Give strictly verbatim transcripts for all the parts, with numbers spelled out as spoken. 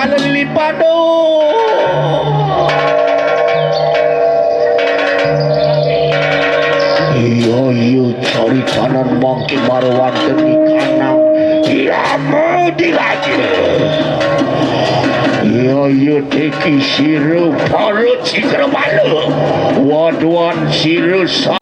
Lelipado. Iya, iya, caritanan mangke marwanten di kanang. Iya, mudi raja. Iya, iya, teki sira para cikrabala. Waduan sira sa-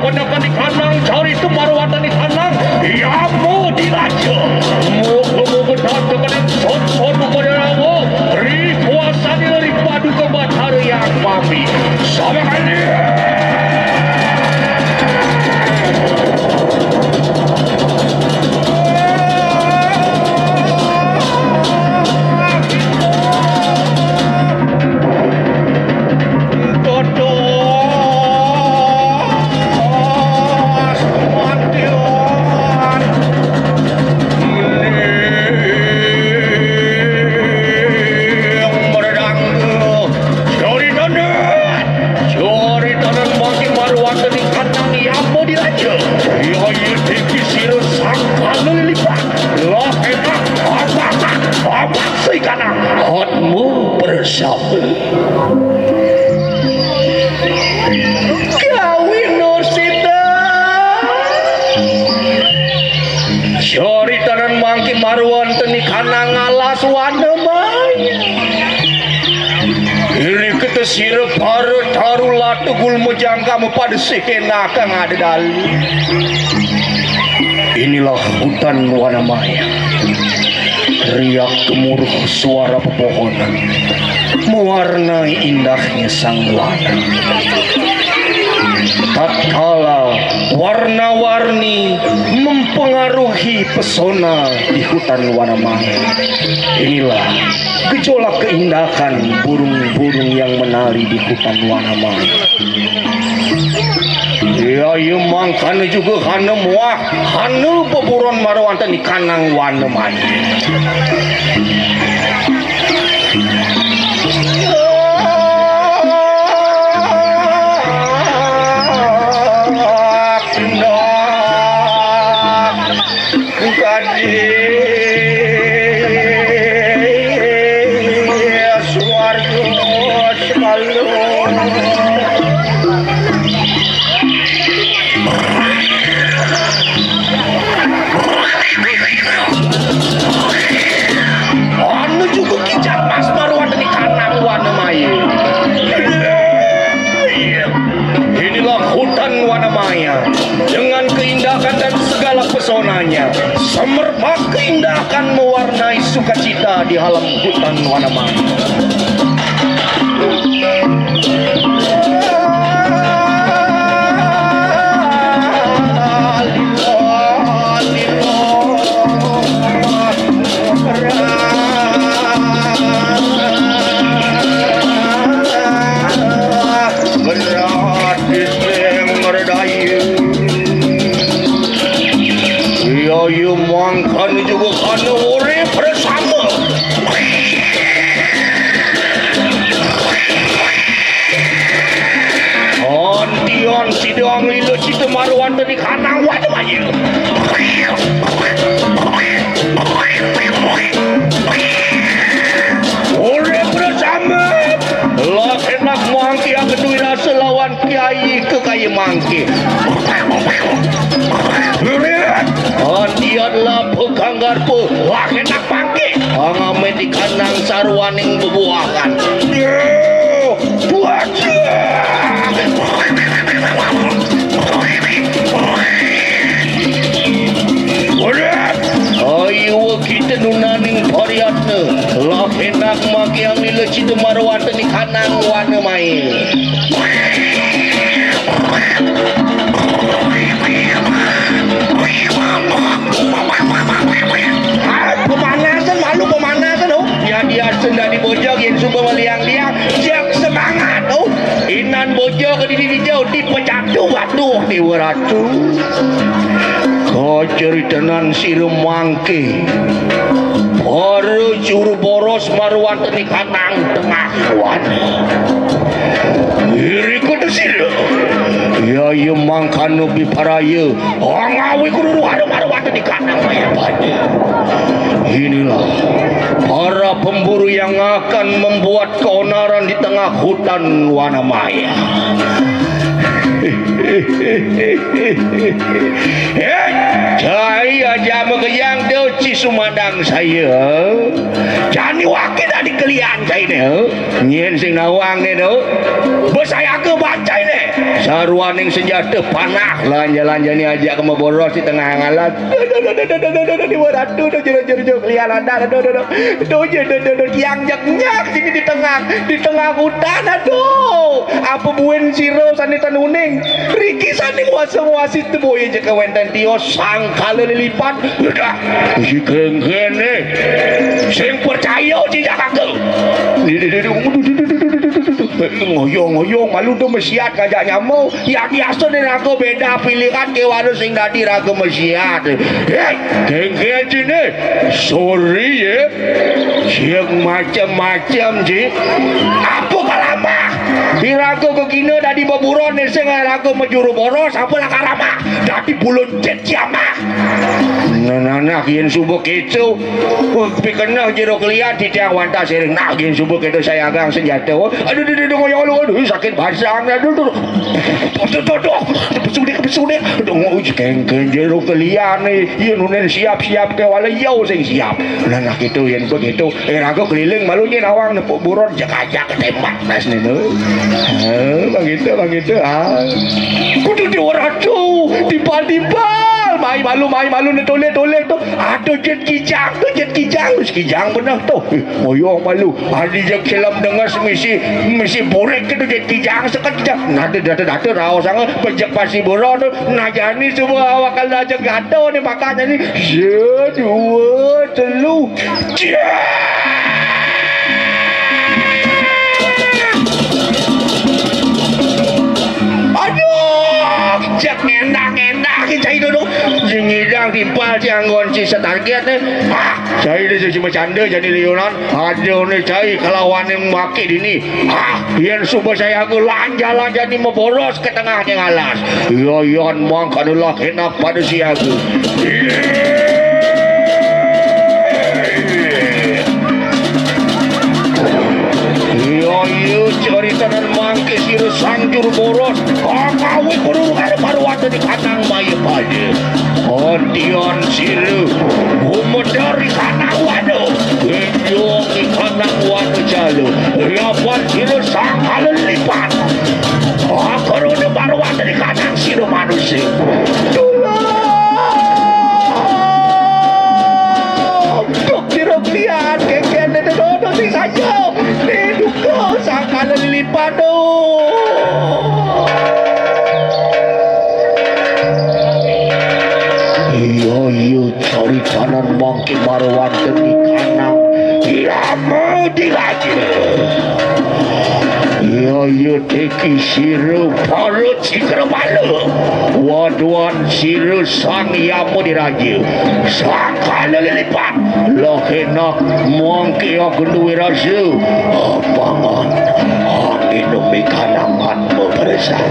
Panakani kanang cari temar watani kanang, yamo diraja. Muga-muga tata kani son-son upayarawa, rikuasani lari paduka Batara Yang Mami. Sama kali. Caritanan mangkin maruwata di kanang yamo diraja. Yaya tiki sira sangkala lilipat. Lah enak, abang, abang si kanang. Hotmu bersama. Kawin Nursita. Caritanan mangkin maruwanteni kanang alas wana maya. Iriketa sira para taru lata gulma jangkama pada sih kenakang ada dalu. Inilah hutan Wanamaya. Riak gemuruh suara pepohonan mewarnai indahnya sang buana. Tatkala warna-warni mempengaruhi pesona di hutan Wanamaya, inilah gejolak keindahan burung-burung yang menari di hutan Wanamaya. Yaya mangkana juga hana muah, hana beburon maruwanteni kanang Wanamaya. Kadi swarga semalu. Anu juga kijang mas baru ada di kanang Wanamaya. Inilah hutan Wanamaya dengan keindahan dan segala pesonanya. Semerbak keindahan mewarnai sukacita di alam hutan Wanamaya. Berat di sing merdaya. Iya, iya, mangkana juga kana urip bersama. Antian sidang lila cita maruan tadi kanang wajah wajah. Urip bersama. Lah enak mangki aku duit rasa lawan kiai ke kaya mangki. Antian lah pekanggar pe. Lah enak mangki. Angame di kanang sarwaning bebuahan. Duh, buat. Ayo kita nunaning pariatna. Lah enak makiang nila cita marwata di kanang wana main. Ah, pemanasan, malu pemanasan, oh. Ya, dia sudah di bojog, yang suka meliang-liang, siap semangat, oh. Inan bojog di, di, di jauh, dipecatu, waduh, di waratu. Kaceritanan sira mangke. Para juru boros marwanteni kanang tengah wana. Irika sira. Ya, ya mangkana biparaya. Angawi kudu harum-harum ati di kandang maya pada. Inilah para pemburu yang akan membuat keonaran di tengah hutan Wanamaya. Eh, cai aja makejang doci sumandang saya. Jani wakil tadi kelian cai ne. Nyen sing nawang ne do. Besayaka baca ne. Saruaning senjata panah, lanja-lanjane ajak ka maboros di tengah ngalas. Duh, duh, duh, duh, duh, duh, duh, duh, duh, Dewa Ratu, duh, jero, jero, jero, kelian ada, duh, duh, duh, duh, duh, duh, duh, duh, tiang jek nyek sini di tengah, di tengah hutan, aduh, apa buin sira sane tan uning, riki sane nguasa-nguasi teboya jek wenten tio sang kala lilipan, udah, si geng-gene, sing percaya cicak aku. Ngoyong-ngoyong malu tu mesiat ngajak nyamau. Ya biasa ni raga beda pilihan ke wala sing dadi raga mesiat. Hei, geng-geng sini. Sorry ya. Sing macam-macam ji. Apa kalamah? Di raga gegina dadi beburon ni sing raga mejuru boros apa lah kalamah? Dadi bulun jet kiamah. Nah, nah, nah, yen suba keto. Wah, pikeneh jero kelian titiang wantah siring. Nah, yen suba keto sayagang senjata. Wah, aduh, aduh, aduh, aduh, ngoyong lu, aduh, sakit basang, aduh, aduh. Aduh, aduh, aduh, aduh, pesudik, pesudik. Aduh, ngoy, kengken jero kelian ni. Yen unen siap-siap ke wala, iya sing siap. Nah, nah, gitu, yen begitu. Eh, raga keliling malu nyen awang nepuk buron, jek ajak tembak. Mas Nino. Ha, begitu, begitu. Ha. Kudu dioratu, timpal-timpal. Mai malu, mai malu, ne toleh-toleh tu. Ada jet kijang tu, jet kijang. Wis kijang beneh tu. Eh, ngoyong malu. Adi jek silam denges misi, misi burik tu jet kijang, seket kijang. Nada data-data raos sangat. Pejek pasi buron tu. Najani semua awak kalau aja gato ni pakaknya ni. Ya, dua, telu. Aduh, cek ngendak-ngendak ki cai duduk. Sing ngidang timpal si anggon si setarget ni. Ah, cai dia si macanda jadi liunan. Aduh ni cai kelawan yang maki dini. Ah, yen suba saya aku lanja-lanja ni maboros ke tengah ni alas. Yoyon mangkane lah enak pada siaga. Iya, iya, ceritanan mangke sira sang juru boros. Kakawi perlu karo parwata di kandang maya pada. Antian sira gumedar di kandang wana. Genjong di kandang wana jalo. Lapan sira sang kalelipan. Akhirnya parwata di kandang sira manusia. Tulung! Duk sira klian, keken dodo sing saja. Diduka sang kalelipan. Iya, iya, caritanan mangke marwanten di kanang. Iya, mau dilanjut. Iya, iya, teki sira parut Sikrabala, waduan sira Sang Yama Diraja, Sang Kala Lilipan, lah enak mangke aku duwe rasa, amangan, angin umi kanangan beberesan.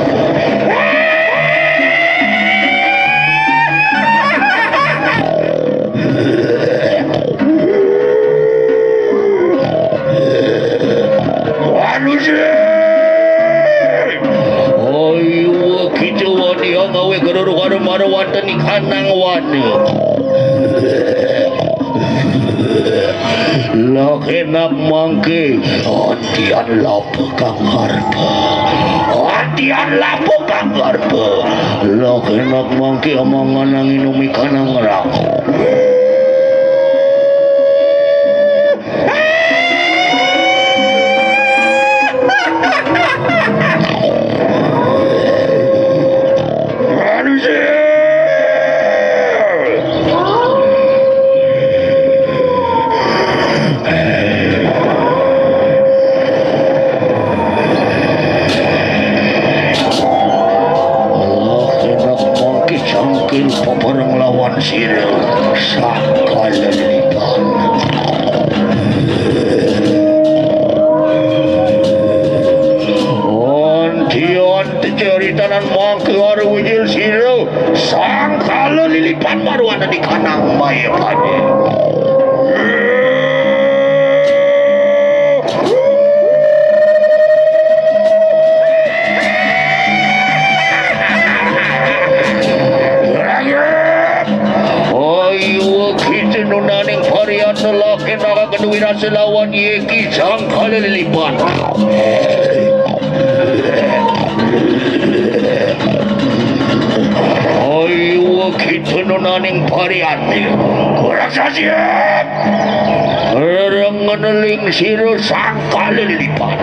Manusia! Ayo kita wani ngawe geruru karo mara wonten ing kanang wana. Lah enak mangke antian lapa kang harpa. Antian lapa kang harpa. Lah enak mangke amangan angin umi kanang rang. Allah enak mangke cangkir pepereng lawan sira sakala lilitan. Antian teceritanan mangke aru wijil sira sangkala lilipan marwana di kanang maya pada. Ayo kita nunaning varian lelaki naga kedua rasa lawan yeki sangkala lilipan. Ayo kita nunaning varian. Raksasa. Rengeneling sira sangkala lilipan.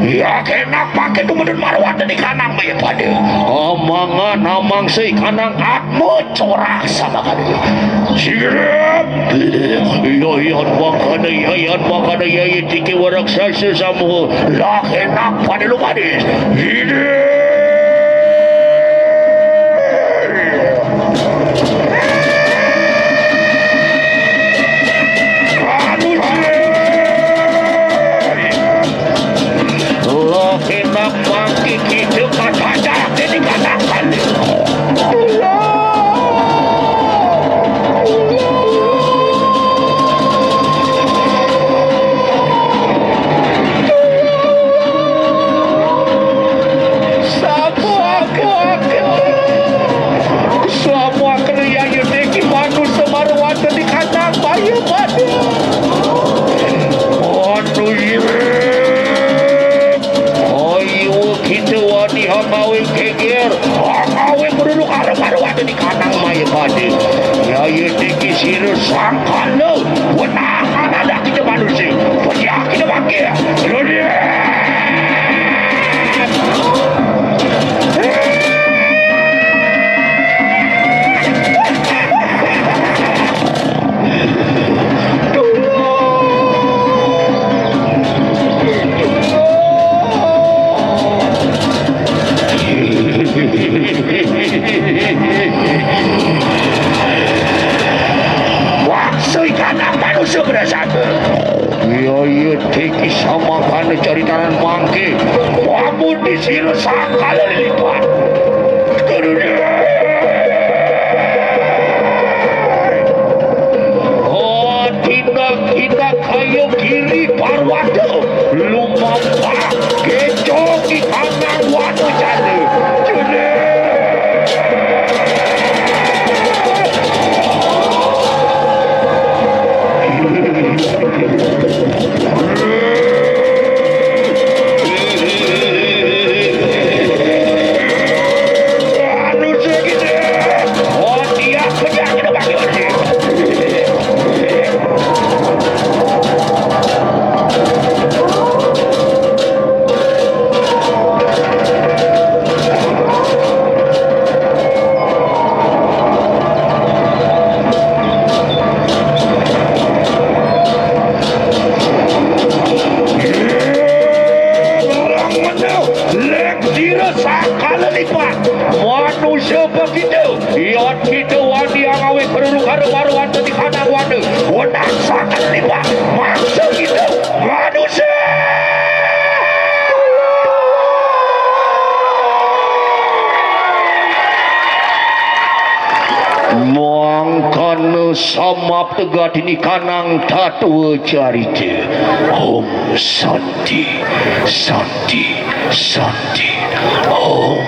Ya kenak pakai tumedun marwata di kanang maya pada. Amangan amang sei kanang atma corah sama kada. Sirap. Yayan makana, yayan makana, yayan tiki warak sasa sama. Lah kenak pada lu manis. Ini. Anu sih. Lo kena pangki kita kacacak jadi katakan. Sapu aku akan. Sapu aku yang yudeki manusia baru ada di kandang bayi pada. Aduh, iya. Ayo kita wani hangawe keger. Hangawe meruluk arep-arep ada di kandang maya pada. Ya, iya, tiki sira sangkala. Wenang ada kita manusia. Pecah kita bangkit. Dunia. Waktu ikan apa nu seberasa? Iya, iya, tiki sama kana caritanan mangke. Wamun di sira sakala lilipan. Kedunia. Oh, tindak-tindak kayu kiri parwata. Lumampak kecok di tangan watu jana. Jene. Larang meneh, lek sira sakala lipat. Manusia begitu, iat kita wani angawe peruru karo maruan tadi kanang wana. Wenang sakala lipat. Maksud kita, manusia. Mangkana samap tegatini kanang tatwa carita. Om Santi, Santi, Santi. Om.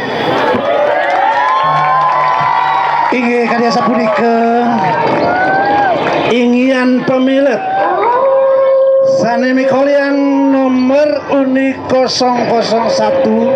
Inggih, kadi asapunika, inggihan pamilet sane mikolian nomor unik kosong kosong satu.